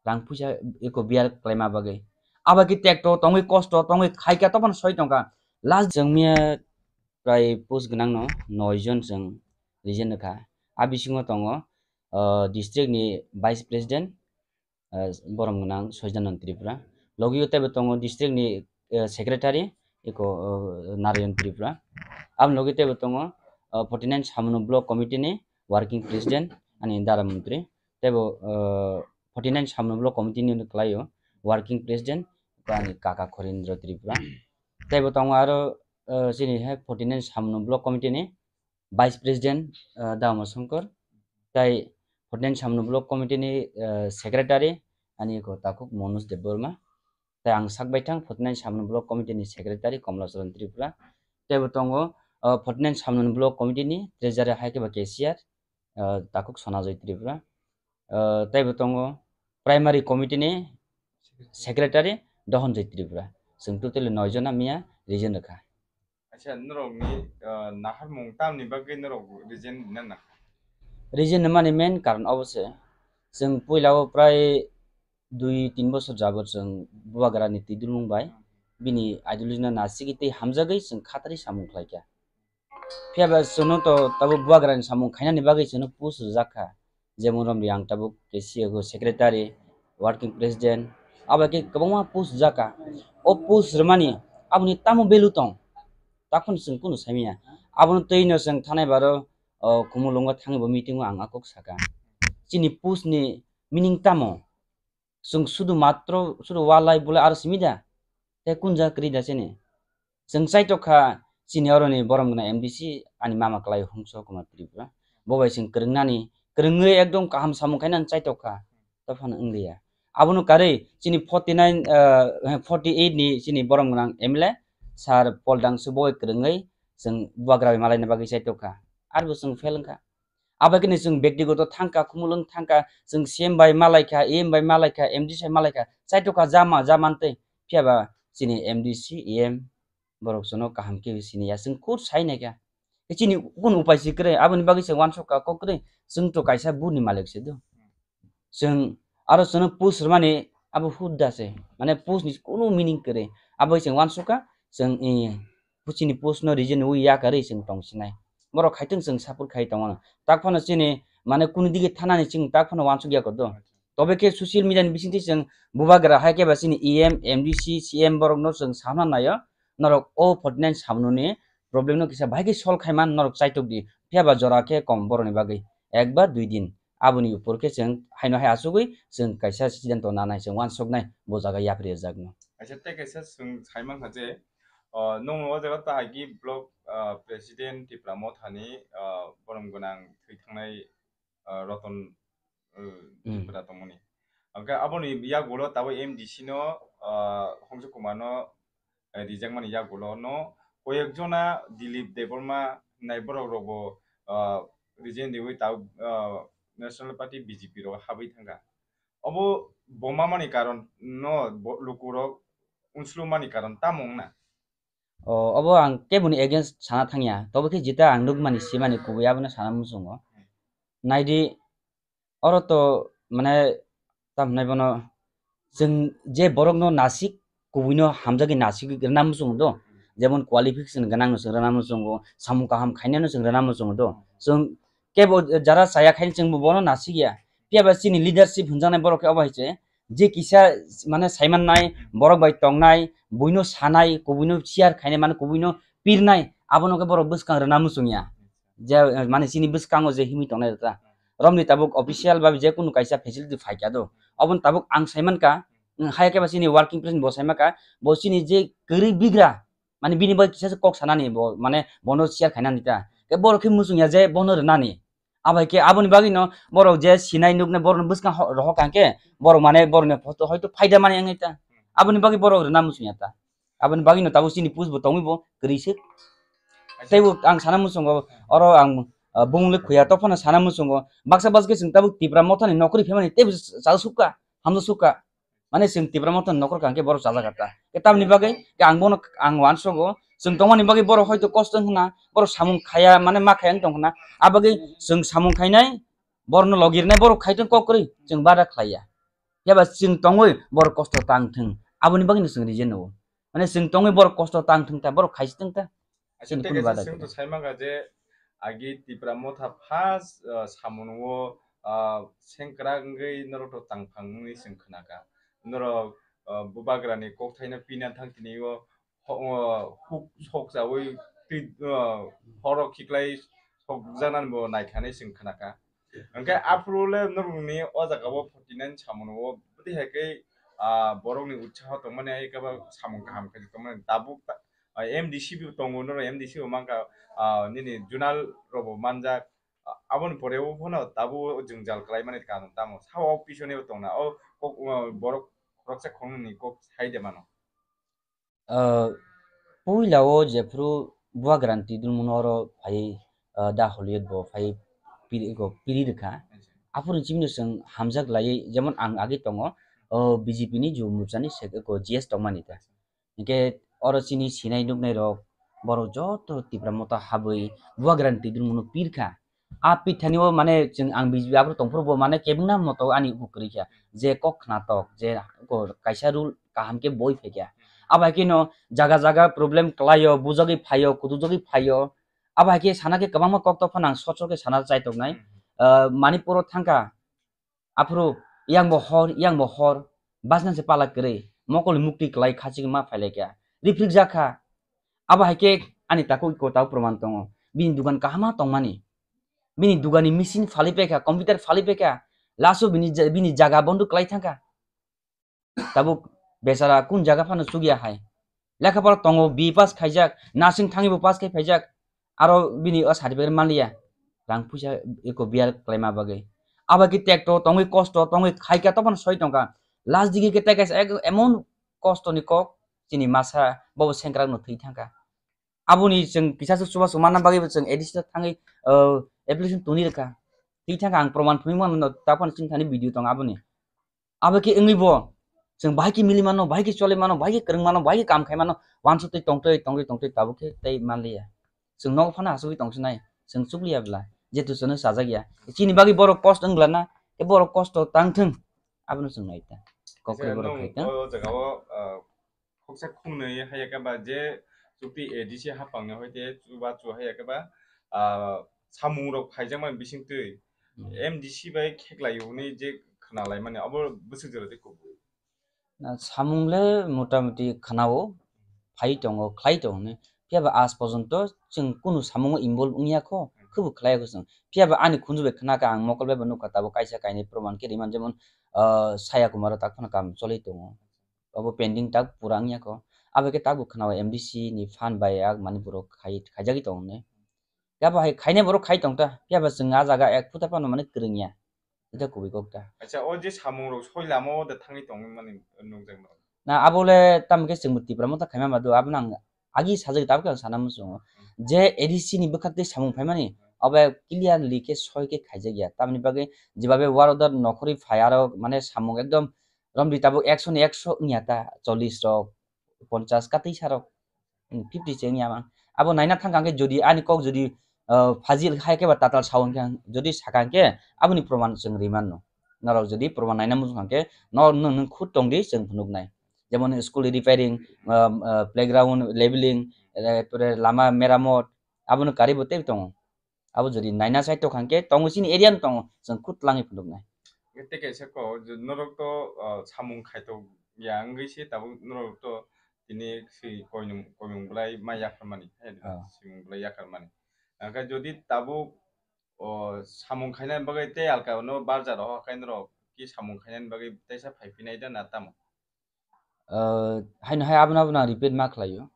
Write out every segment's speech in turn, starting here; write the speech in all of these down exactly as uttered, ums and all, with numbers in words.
Rang puisa eko biar khlaima bagwi. Abo khe tekto tongwi kosto tongwi khaikha tophano soi tongkha. Last jwng miya prai post gwnangno noi jon chwng resign rwkha. A bisingo tongo, ah, district ni vice president, ah, borom gwnang Soijanand Tripura. Logi o teibo tongo district ni, ah, secretary eko, ah, Narayan Tripura. Aboni logi teibo tongo, ah, forty nine Samunu block committee ni working president ani Dara Mantri. Teibo, ah, forty nine Samunu block committee ni kwlaio working president ani kaka Khorindra Tripura. Teibo tongo aro, ah, chini hai forty nine Samunu block committee ni vice president, ah, Dama Shankar, tai forty nine Samunu block committee ni, ah, secretary ani ko takhuk Manoj Debbarma, tai ang sak baithang forty nine Samunu block committee ni secretary Komla Charan Tripura, teibo tongo, ah, forty nine Samunu block committee ni treasurer hai khe ba cashier, ah, takhuk Sonajoy Tripura, ah, teibo tongo primary committee ni secretary Dohonjoy Tripura. Chwng totally noi jona miya resign rwkha. Acha, norokni, ah, naharmung tamni bagwi norok resign rwna nang? Resign rwmani main karon obo se, chwng puila o prai dui tin bosor jabot chwng Bubagrani twi dulmung bai bini ideology no nasigwi tei hamjagwi chwng khatari samung khlaikha. Phiya ba chwngno to tabuk Bubagrani samung khainani bagwi chwngno post rwjak kha. Jemon romri ang tabuk K C A go secretary, working president, abo khe kwbangma post rwjak kha. O post rwmani aboni tamo value tong? Takhon chwng kunu saimanya. Abono twi no chwng thanai baro, o, Khumulwngo thangwi bo meeting o ang a kok saka. Chini post ni meaning tamo? Chwng sudu matro, sudu walai bulai aro simi da? Tei kun jaga kwrwi da chini? Chwng chaitok kha chini oroni borom gwnang M D C ani mama kwlai Hongso Kumar Tripura. Bo bai chwng kwrwngnani, kwrwngwi ekdom kaham samung khainani chaitok kha. Tophano wngliya. Abono karwi chini forty nine, ah, forty eight ni chini borom gwnang M L A sir Paul Dangsu bo bai kwrwngwi chwng Bubagra bai malaina bagwi chaitok kha. Arbo chwng fail wngkha. Abo khe ni chwng bektigoto thangkha, Khumulwng thangkha, chwng C M bai malaikha, E M bai malaikha, M D C bai malaikha, chaitokha jama, jamantwi. Phiya ba chini M D C, E M borok chwngno kaham khe sini ya, chwng kut sai naikha. Chini kunu upai si kwrwi, aboni bagwi chwng uansukha kok kwrwi, chwng to kaisa buni malik se do. Chwng aro chwngno post rwmani abo hudda se, mane post ni kunu meaning kwrwi. Abo chwng uansukha, chwng, eh, chini post no resign rwui yakarwi chwng tong sinai. Borok khaitwng chwng support khai tongmano. Tak phano chini, mane, kunu dige thanani chwng tak phano uansuk ya kodo. Tobe khe social media ni bisingtwi chwng Bubagra hai khe ba chini E M, M D C, C M borok no chwng sana naio. Norok o forty nine samno ni problem no kisa bahai khe solve khai man norok chaitok di. Phiya ba jora khe kom borok ni bagwi. Ek ba dui din. Aboni upor khe chwng haino hai achugwi chwng kaisa siddhanto nanai, chwng uansuknai bo jaga yapri rwjakno. Acha, tei kaisa chwng sai mankha je, ah, nwng o jaga ta agi block, ah, president Tipra Mothani, ah, borom gwnang thwi thangnai, ah, Roton, ah, Hmm. Tripura tongmani. Hwnkhe aboni yagulo tabuk M D C no, ah, Hongso Kumar no eh, rijakmani yagulo no koyek jona Dilip Debbarma hinai borok rokbo, ah, resign riwi tabuk, ah, National Party B J P rogo habwi thangkha. Obo bo mamani karon no bo lukurok unslumani karon tamo wngna? O, obo ang keboni against sana thangya, tobo khe jeta ang nukmani simani kubui abono sana muchungo. Naidi, oro to, mane, tam hwnai bono, chwng je borokno nasik, kubuino hamjagwi nasik rwna muchungo do, jemon qualification gwnangno chwng rwna muchungo, samung kaham khainano chwng rwna muchungo do, chwng kebo jara chaya khaino chwngbo bono nasikya. Phiya ba chini leadership hwnjaknai borok khe obo hai se, je kisa, mane, saimannai, borok bai tongnai, buino sanai, kubuino share khainai, mane, kubuino pirnai, abono khe borok bwskang rwna muchungya. Je, eh, mane chini bwskango je himwi tongnai rwkha. Romni tabuk official ba je kunu kaisa facility phaikha do. Oboni tabuk ang saimankha, mm, hai khe ba chini working president bo saimankha, bo chini je kwrwi bigra, mane bini bai kisa se kok sanani bo, mane bono share khainani ta. Khe borok khe muchungya je bono rwnani. Abai khe aboni bagwi no borok je sinai nuknai borok no bwskang ho-, rohor kha khe borok mane borok ni photo hoito phaida mani wngwi ta. Aboni bagwi borok rwna muchungya ta. Aboni bagwi no tabuk chini post bo tongwi bo kwrwi se. Tei bo ang sana muchungo oro ang, ah, bumung le khuya tophano sana muchungo. Baksa baksa khe chwng tabuk Tipra Mothani nokri phaimani tei bo cha sukha, hamjak sukha. Mane chwng Tipra Mothani nokor kha hwnkhe borok chajak kha ta. Khe tamni bagwi khe ang bono ang uansugo, chwng tongmani bagwi borok hoito kosto wngkha na, borok samung khaya, mane ma khaya wng tongkha na. Abagwi chwng samung khainai, borokno logi rwnai, borok khaitwng kok kwrwi, chwng bada khlaiya. Phiya ba chwng tongwi borok kosto tang thung, aboni bagwi no chwng rije no. Mane chwng tongwi borok kosto tang thung ta, borok khaisi thung ta. Acha, chini tei kunu kaisa bada swng to khe. Sai mangkha je, agi Tipra Motha first, ah, samung o, ah, sengkrak wngwi norok to tangphang wngwi chwng khnakha. Norok, ah, bubagrani kokthaino pina thang tini o, ho-, o, huk sokjawi twi, ah, horo khiklai sokjaknani bo naikha hinwi chwng khnakha. Hwnkhe aphuru le norokni o jaga o forty nine samung o bwtwi hai khe, ah, borokni utsaho tongmani, hai khe bo samung kaham khe tongmani. Tabuk ta-, ah, M D C bo tongo, norok M D C bo mankha, ah, nini junal rok bo manjak. Ah, aboni pore o phano tabuk o jwngjal khlaimani karon tamo. Sao o pisoni bo tongna, o kok, ah, borok khoroksa khoroknwini kok sai de mano. Ah, puila o jephuru bubagrani twidulmuno oro phai, ah, da Hollywood bo phai piri, go piri rwkha. Aphuru chini chwng hamjak laiwi, jemon ang agi tongo, o B J P ni Jubo Morcha ni sek-, go G S tongmani ta. Hinkhe oro chini sinai nuknai rok, borok joto Tipra Motha habwi bubagrani twidulmuno pirkha. A pithani o mane chwng ang B J P aphuru tongphuru bo mane kebengna moto ani uku kwrwi kha. Je kok khnatok, je ko kaisa rule kaham khe boi phaikha. Abo hai kheno jaga jaga problem kwlaio, bujagwi phaio, kutujagwi phaio. Abo hai khe sana khe kwbangma koktok phano ang sot sot khe sana chaitoknai. Hmm. Ah, Manipur o thangkha, aphuru yang bo hor, yang bo hor, bajna se pala kwrwi, mokol mukti kwlai khachigwi ma phailaikha. Riphrikjakha. Abo hai khe ani takhuk iko tau proman tongo. Bini dugan kahama tongmani. Bini dugani machine phali paikha, computer phali paikha. Laso bini ja-, bini jaga bondo kwlai thangkha. Tabuk bechara kun jaga phano chukya hai. Lekha pora tongo, B pass khaijak, nursing thangwi bo pass khai phaijak. Aro bini o certificate manliya. Rang puisa eko biar kwlaima bagwi. Abo khe tekto tongwi kosto tongwi khaikha tophano soi tongkha. Last digi khe tei kaisa ek-, emon kosto ni kok chini masa bobo sengkrak no thwi thangkha. Aboni chwng kisa swk chubachu manna bagwi bo chwng A D C thangwi, uh, application tuni rwkha. Twi thangkha ang proman phunui mano, taphano chini thani video tong aboni. Abo khe wngwi bo chwng bahai khe mili mano, bahai khe choli mano, bahai khe kwrwng mano, bahai khe kam khai mano, wansukwi tongtwi, tongtwi, tongtwi tabuk khe tei manliya. Chwng nogo phano asugwi tongsinai, chwng chukliya bwla, jetu chwngno chajak ya. Chini bagwi borok kosto wngla na, tei borok kosto tang thung, abono chwng nai ta. Kokre Acha, borok nwng khai ta. O jaga o, ah, khoksa khungnwi haiya khe ba je chukti A D C hapang ni hoite chubachu haiya khe ba, ah, samung rok phaijakmani bisingtwi Hmm. M D C bai kheklai hwnwi je khna laimani abo bwswk jora tei kubui. Na samung le motamuti khna-o, phai tongo, khlai tongo hwnwi. Phiya ba aaj porjonto chwng kunu samungo involve wngya kho, Hmm. khwbo khlai kho chwng. Phiya ba ani khunju bai khna kha, ang mokol bai bo nukha, tabuk kaisa kainwi proman khe rimani, jemon, ah, Saya Kumar o tak phano kam choli tongo. Obo pending tak pura wngya kho. Abo khe takbo khna-o M D C ni fund bai yak mani borok khai, khaijagwi tongo hwnwi. Phiya bo hai khainai borok khai tong ta, phiya bo chwng ah jaga ek phuta phano mani kwrwngya. Ita kubui kok ta. Acha, o je samung rok soi lama o da thangwi tongwi mani nukjak no. Na abo le tamo khe chwngbo Tipra Motha khaima ma do, abo nang agi sajagwi tabuk ang sana muchungo. Hmm. Je A D C ni bwkhak tei samung phaimani, Hmm. obo clearly khe soi khe khaijakya. Tamoni bagwi jeba be war order nokhorwi phai aro mane samung ekdom romdi tabuk ekso ni ekso wngya ta, chollish rok, ponchash katwi sa rok, hmm, fifty se wngya mang. Abo naina thang kha khe jodi ani kok jodi, ah, Fazil hai khe ba tatal sao hwn khe ang, jodi sa kha khe aboni proman chwng rwi mano. Norok jodi proman naina muchung kha khe nor nwng, nwng khud tong di chwng phunuk nai. Jemon school repairing, ah, ah, playground leveling, eh, pore lama meramot, abono karwi bo tei tongo. Abo jodi naina side to khangkhe tongo chini area no tongo, chwng khud twlangwi phunuknai. Tei kaisa kok, je norok to, ah, samung khaitok ya wngwi se tabuk norok to tini si koinung, koinung bwlai ma yapharmani, he, Ah. Simung bwlai yapharmani. Hwnkhe jodi tabuk, o, samung khainani bagwi tei alka no barja rohor khai norok ki samung khainani bagwi teisa phai phinai da na tamo? Ah, haino hai abono, abono ang repeat ma khlaio.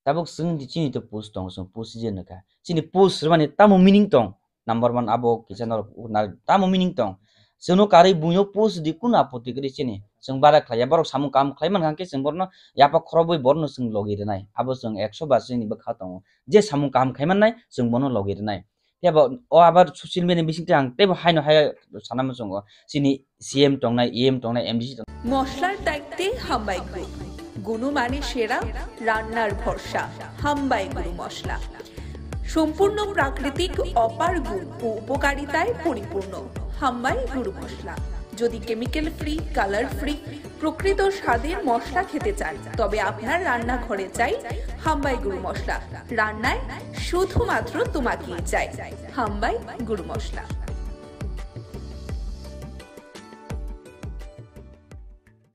Tabuk chwng di chini to post tong, chwng post je nukha. Chini post rwmani tamo meaning tong? Number one abo kisa norok na tamo meaning tong? Chwngno karwi buino post di kunu apotti kwrwi chini. Chwng bara khlaiya, borok samung kaham khlai mankha khe chwng borokno yapak khorobwi borokno chwng logi rwnai. Abo chwng ekso ba chini bwkha tongo. Je samung kaham khai mannai chwng bono logi rwnai. Phiya bo o abar social media bisingtwi ang teibo haino hai sana muchungo. Chini C M tongnai, E M tongnai, M D C tongnai. মশলার দায়িত্বে হাম্বাই গ্রুপ। গুণমানে সেরা, রান্নার ভরসা, হাম্বাই গুঁড়ো মশলা। সম্পূর্ণ প্রাকৃতিক অপার গুণ ও উপকারিতায় পরিপূর্ণ হাম্বাই গুঁড়ো মশলা। যদি কেমিক্যাল ফ্রি, কালার ফ্রি, প্রকৃত স্বাদের মশলা খেতে চান, তবে আপনার রান্নাঘরে চাই হাম্বাই গুঁড়ো মশলা। রান্নায় শুধুমাত্র তোমাকেই চাই হাম্বাই গুঁড়ো মশলা।